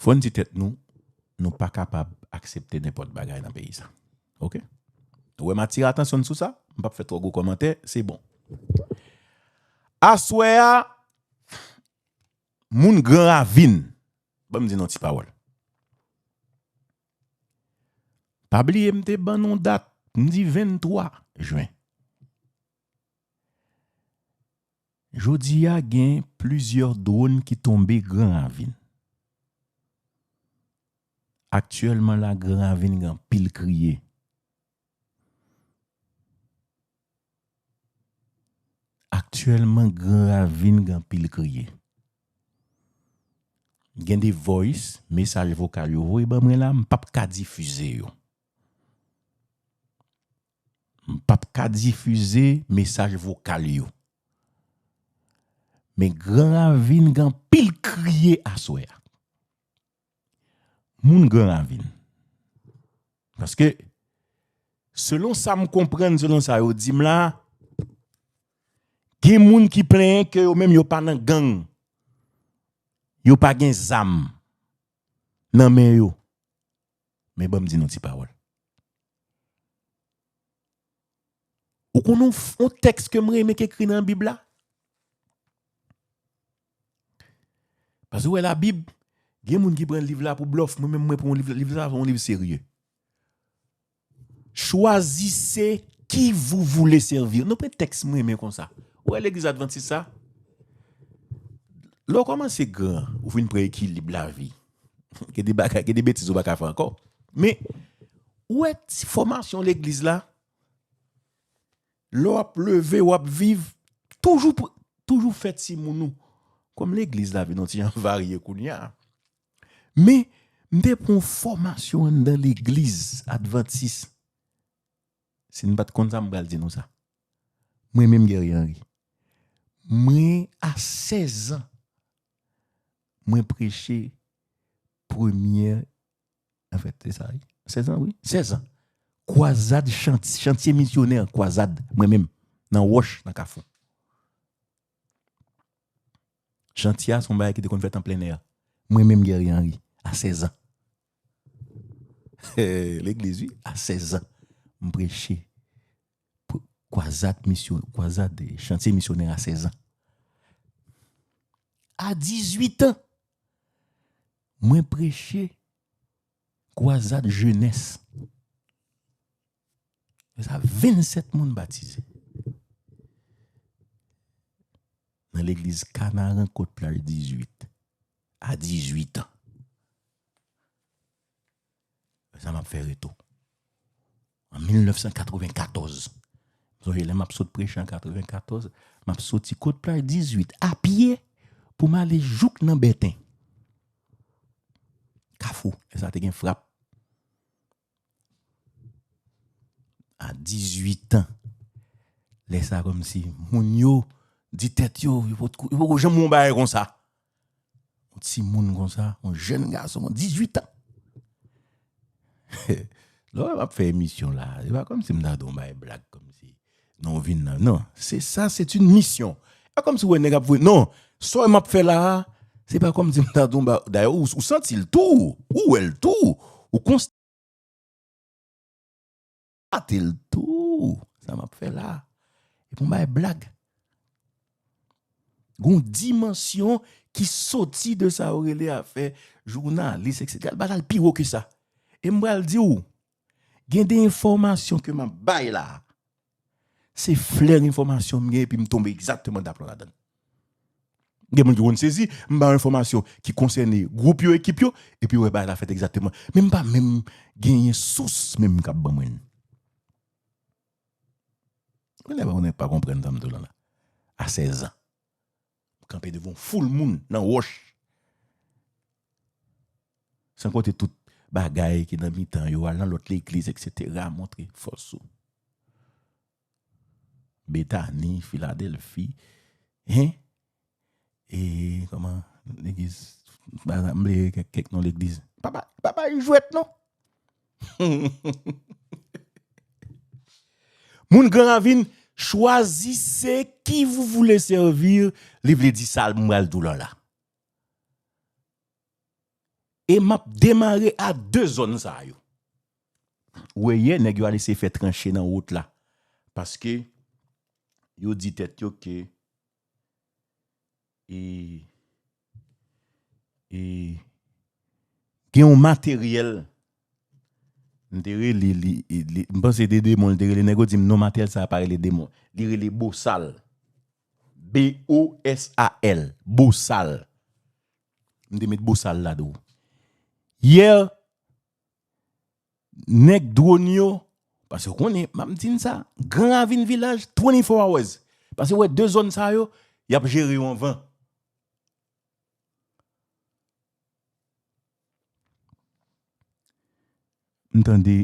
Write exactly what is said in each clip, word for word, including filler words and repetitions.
Fò n di tèt nou, nou pa kapab aksepte nenpòt bagay nan peyi sa. Oke? Ou wè m atire atansyon n sou sa, m p ap fè twò gwo kòmantè, se bon. Aswè a, moun Gran Ravin, ban m di n yon ti pawòl. Pa bliye m te ban nou dat, m di venntwa jen. Jodi a gen plizyè dwòn ki tonbe Gran Ravin. Aktyèlman la, Gran Ravin gen anpil kriye. Aktyèlman, Gran Ravin gen anpil kriye. Gen de voice, mesaj vokal yo voye ban mwen la, m p ap ka difize yo. M p ap ka difize mesaj vokal yo. Men Gran Ravin gen anpil kriye aswè a. Moun Gran Ravin. Paske, selon sa m konprann, selon sa yo di m la, gen moun ki plenyen ke yo menm yo pa nan gang. Yo pa gen zam nan men yo. Men ban m di nou ti pawòl. Ou konn yon, yon tèks ke m renmen ki ekri nan Bib la? Paske w wè Labib, gen moun ki pran liv la pou blòf. Mwen menm, mwen pran liv, liv sa, se yon liv serye. Choisissez qui vous voulez servir. Nou pran tèks m renmen konsa. Ou wè legliz advantis sa? Lè w kòmanse gran, ou fin pran ekilib lavi. Gen de bagay, gen de betiz ou pa ka fè ankò. Men, ou wè ti fòmasyon legliz la, lè w ap leve, w ap viv, toujou, pr- toujou fè timoun ou. Kòm legliz la vin yon ti jan varye kounye a. Men, m te pran yon fòmasyon anndan legliz advantis. Si n pa t konn sa, m pral di nou sa. Mwen menm, Guerrier Henry, mwen a sèz an, mwen preche premyè, anfèt, se sa, wi. Sèz an, wi. Sèz an. Kwazad, chant- chantye misyonè, kwazad, mwen menm, nan Wòch, nan Kafou. Chantye a se yon bagay ki te konn fèt an plen nè. Mwen menm, Guerrier Henry, a sèz an. Legliz, wi, a sèz an. M preche. P- Kwazad misyon, kwazad, eh, chantye misyonè a sèz an. A dizuit an, mwen preche kwazad jenès. Sa vennsèt moun batize. Nan legliz Kanaran, Kot Plaj dizuit. A dizuit an. Sa m ap fè reto. An mil nèf san katrevenkatòz. M sonje lè m ap sot preche an katrevenkatòz, m ap soti Kot Plaj dizuit a pye pou m ale jouk nan Bèten. Kafou, lè sa te gen frap. A dizuit an, lè sa kòmsi moun yo di tèt yo, yo potko, yo poko janm wè yon bagay konsa. Yon timoun konsa, yon jèn gason, dizuit an. Lè w wè m ap fè emisyon la, se pa kòmsi m ta di yon bagay blag, kòmsi, non, w vin nan, non, se sa, se yon misyon. E pa kòmsi w wè nèg ap voye, non, sa w wè m ap fè la a, se pa kòmsi m ta di yon bagay, dayè, ou, ou santi l tou, ou wè l tou, ou konstate l tou, sa m ap fè la a. E pa yon bagay blag. Gon dimansyon ki soti de sa yo rele afè jounalis, etsetera. L pa al pi wo ke sa. E m pral di w, gen de enfòmasyon ke m ap bay la. Se flè enfòmasyon m gen epi m tonbe egzakteman daplon ladan l. Gen moun ki konn sezi, m ba yo enfòmasyon ki konsène gwoup yo, ekip yo, epi w wè bagay la fèt egzakteman. Men m pa menm genyen sous menm k ap ban mwen l. Ou nèk pa konprann sa m di w la la. A sèz an. Kanpe devan yon foul moun nan Wòch. San konte tout bagay ki nan mitan yo, al nan lòt legliz, etsetera, montre fòs ou. Betani, Filadèlfi, hein? E, kòman, legliz, m bliye kèk, kèk non legliz. Pa ba, pa bay jwèt, non. Moun Gran Ravin, choisissez qui vous voulez servir, li vle di sa, m pral di w la la. E m ap demare a de zòn sa yo. Ou wè yè, nèg yo al eseye fè tranche nan wout la. Paske yo di tèt yo ke e, e, gen yon materyèl. M te rele li, li, m panse te demon, li te rele nèg yo di m non, materyèl sa a pa rele demon. Li rele bosal. B O S A L. Bosal. M te met bosal la dou. Yè, nèg dwòn yo, paske w konnen, m ap di n sa, Gran Ravin Vilaj, twenty-four hours. Paske w wè de zòn sa yo, y ap jere yo anvan. M tande,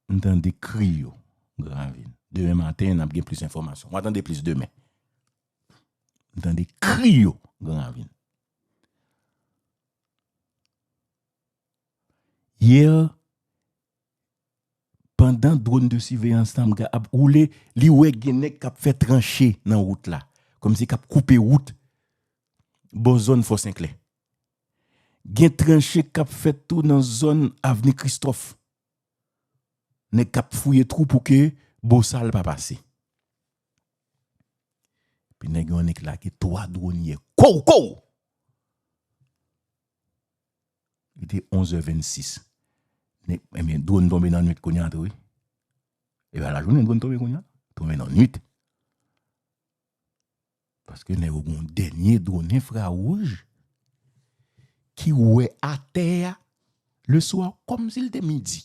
m tande kri yo, Gran Ravin. Demen maten, n ap gen plis enfòmasyon. W a tande plis demen. M tande kri yo, Gran Ravin. Yè, pandan dwòn de siveyans la ap woule, li wè gen nèg k ap fè tranche nan wout la, kòmsi k ap koupe wout bò zòn Fò Senklè. Gen tranche k ap fèt tou nan zòn Avni Kristòf. Nèg k ap fouye twou pou ke bosal pa pase. Epi nèg yo annik lage twa dwòn yè. Kow, kow! Li te onz è vennsis. Nèg, ebyen, dwòn tonbe nan nwit kounye a tou, wi. E pa lajounen dwòn tonbe kounye a. Tonbe nan nwit. Paske nèg yo gen yon dènye dwòn enfrawouj ki wè atè a le swa kòmsi l te midi.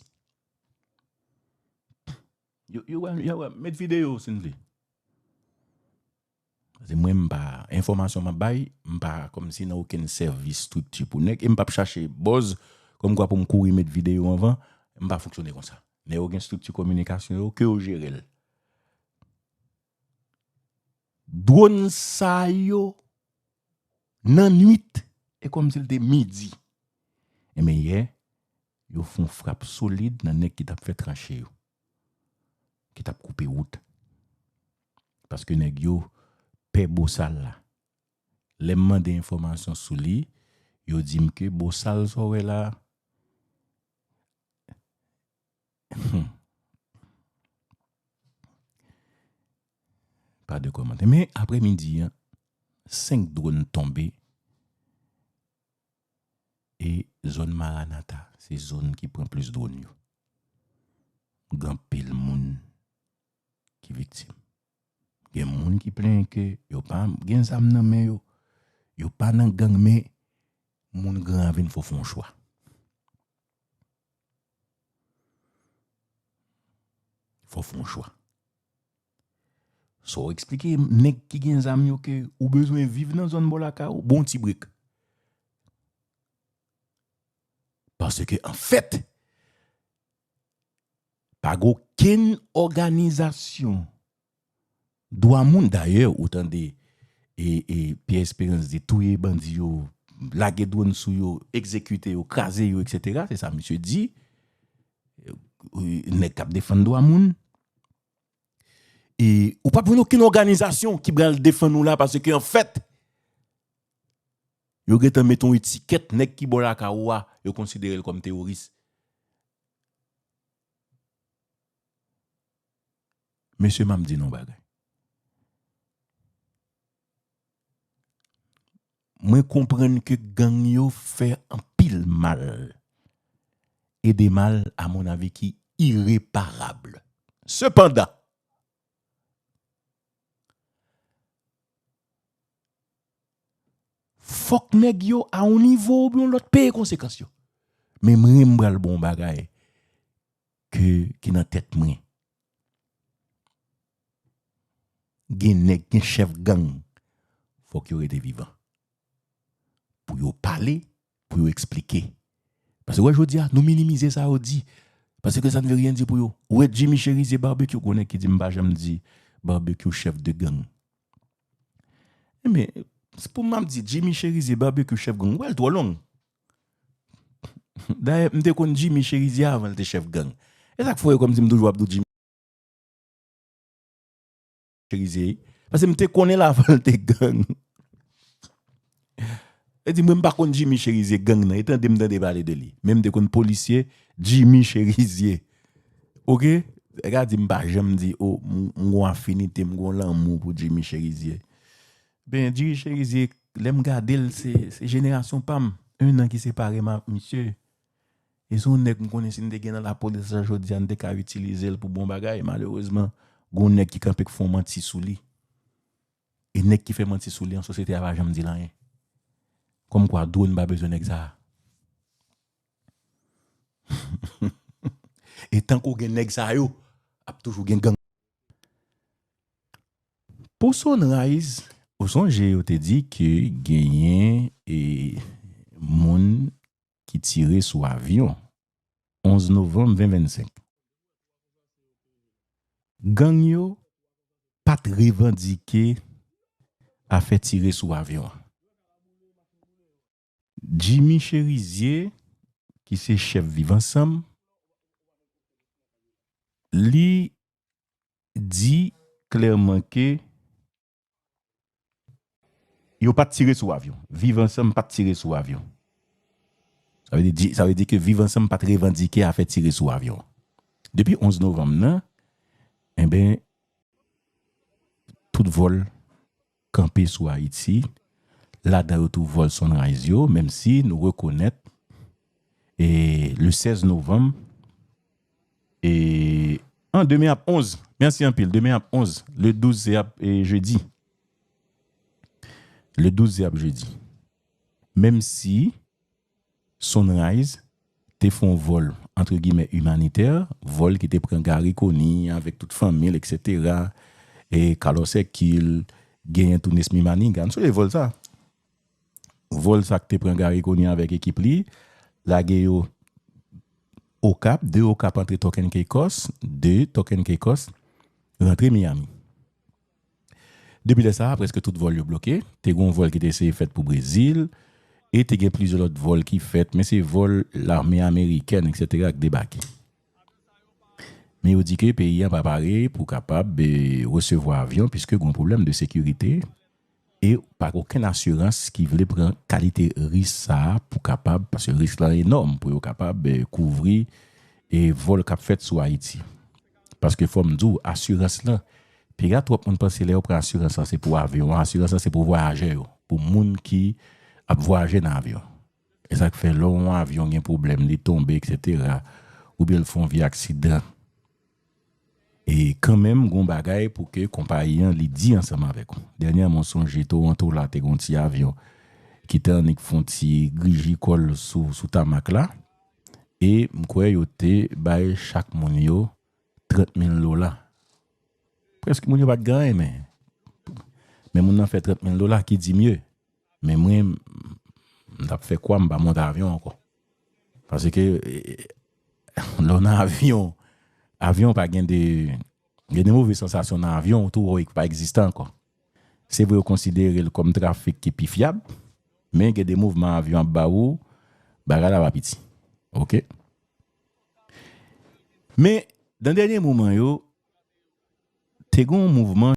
Yo, yo, wè, yo, wè, met videyo si n vle. Paske mwen, m pa, enfòmasyon m ap bay, m pa kòmsi nan okenn sèvis estrikti pou nèg, e m p ap chache buzz, kòmkwa pou m kouri met videyo anvan, m pa fonksyone konsa. Nèg yo gen estrikti kominikasyon yo, ke yo jere l. Dwòn sa yo, nan nwit, e kòmsi l te midi. Enben, yè, yo fè yon frap solid nan nèg ki t ap fè tranche yo, ki t ap koupe wout. Paske nèg yo pè bosal la. Lè m mande enfòmasyon sou li, yo di m ke bosal sa w wè la, Hmm. Pa de kòmantè. Men, aprèmidi an, senk dwòn tonbe. E zòn Maranata, se zòn ki pran plis dwòn yo. Gen anpil moun ki viktim. Gen moun ki plenyen ke yo pa gen zam nan men yo. Yo pa nan gang, men moun Gran Ravin fò fè yon chwa. Fò fè yon chwa. Sa w eksplike nèg ki gen zam yo ke ou bezwen viv nan zòn bò lakay ou, bon ti brek. Paske, anfèt, pa gen okenn òganizasyon dwa moun. Dayè, ou tande, e, e, Pierre Espérance di touye bandi yo, lage dwòn sou yo, egzekite yo, kraze yo, etsetera. Se sa misye di. E, nèg k ap defann dwa moun. E ou p ap jwenn okenn òganizasyon ki pral defann ou la, paske anfèt, yo gentan mete yon etikèt, nèg ki bò lakay ou a, yo konsidere l kòm teworis. Mesye, m ap di nou yon bagay. Mwen konprann ke gang yo fè anpil mal. E de mal, à mon avis, ki ireparab. Sepandan, fòk nèg yo a yon nivo oubyen yon lòt peye konsekans yo. Men mwen, m pral ba w yon bagay ke, ki nan tèt mwen. Gen nèg, gen chèf gang, fòk yo rete vivan. Pou yo pale, pou yo eksplike. Paske, wè, jodi a, nou minimize sa yo di. Paske ça ne veut rien dire pou yo. Ou wè Jimmy Chérizier Barbecue, gen nèg ki di m pa janm di Barbecue chèf de gang. Enben, se pou m ap di Jimmy Chérizier Barbecue chèf gang, wè l twò long. Dayè, m te konn Jimmy Chérizier avan l te chèf gang. E sa k fè w wè kòmsi m toujou ap di w Jimmy Chérizier. Paske m te konnen l avan l te gang. E di, mwen, m pa konn Jimmy Chérizier gang nan. E tande m tande pale de li. Men m te konn polisye Jimmy Chérizier. Oke? Nèg la di m pa janm di, o, m m gon afinite, m gon lanmou pou Jimmy Chérizier. Ben, Jimmy Chérizier, lè m gade l, se, se jenerasyon pa m. En an ki separe m ak misye. E se yon nèg m konnen si n te gen nan lapolis la jodi a, n te ka itilize l pou bon bagay. Malerezman, gon nèg ki kanpe k fè yon manti sou li. E nèg ki fè manti sou li an sosyete a pa janm di l anyen. Kòmkwa, dwòn pa bezwen nèg sa a. E tankou gen nèg sa yo, ap toujou gen gang. Pou Sunrise, ou sonje yo te di ke genyen e moun ki tire sou avyon onz novanm ven vennsenk. Gang yo pa t revandike afè tire sou avyon an. Jimmy Chérizier, ki se chèf Viv Ansanm, li di klèman ke yo pa t tire sou avyon. Viv Ansanm pa t tire sou avyon. Sa vle di, sa vle di ke Viv Ansanm pa t revandike afè tire sou avyon. Depi onz novanm nan, enben, tout vòl kanpe sou Ayiti, ladan yo tou vòl Sunrise yo, menm si nou rekonèt, e, le sèz novanm, e, an, demen ap onz, mèsi anpil, demen ap onz, le douz se ap, e, jedi. Le douz se ap jedi. Menm si Sunrise te fè yon vòl, antre gimè, imanitè, vòl ki te pran Garry Conille avèk tout fanmi l, etsetera, e Carlos Hercule, genyen tou Nesmy Manigat. Nou sonje vòl sa. Vòl sa k te pran Garry Conille avèk ekip li, lage yo Okap, de Okap antre Turks and Caicos, de Turks and Caicos rantre Miami. Depi lè sa a, prèske tout vòl yo bloke. Te gen yon vòl ki te eseye fèt pou Brezil, e te gen plizyè lòt vòl ki fèt, men se vòl lame amerikèn, etsetera, k debake. Men yo di ke peyi a pa pare pou kapab, e, resevwa avyon, piske gen yon pwoblèm de sekirite, e pa gen okenn asirans ki vle pran kalite risk sa a pou kapab, paske risk la enòm, pou yo kapab, e, kouvri, e, vòl k ap fèt sou Ayiti. Paske fò m di w, asirans lan, piga twòp moun panse lè yo pran asirans lan, se pou avyon an, asirans lan se pou vwayajè yo, pou moun ki ap vwayaje nan avyon. E sa k fè lè yon avyon gen pwoblèm, li tonbe, etsetera, oubyen l fè yon vye aksidan, e kanmenm, gen yon bagay pou ke konpayi an li di ansanm avèk ou. Dènyèman, m sonje Toronto la, te gen yon ti avyon ki te annik fè yon ti griji kò l sou, sou tamak la. E m kwè yo te bay chak moun yo trant mil dola. Prèske moun yo pa t gen anyen, men, men moun nan fè trant mil dola, ki di mye. Men mwen, m t ap fè kwa m pa monte avyon ankò. Paske, e, lè w nan avyon, avyon pa gen de, gen de move sansasyon nan avyon, ou tou wè ki pa egziste ankò. Se vre, yo konsidere l kòm trafik ki pi fyab, men gen de mouvman avyon ap ba ou, bagay la pa piti. Oke? Men, nan dènye moman yo, te gen yon mouvman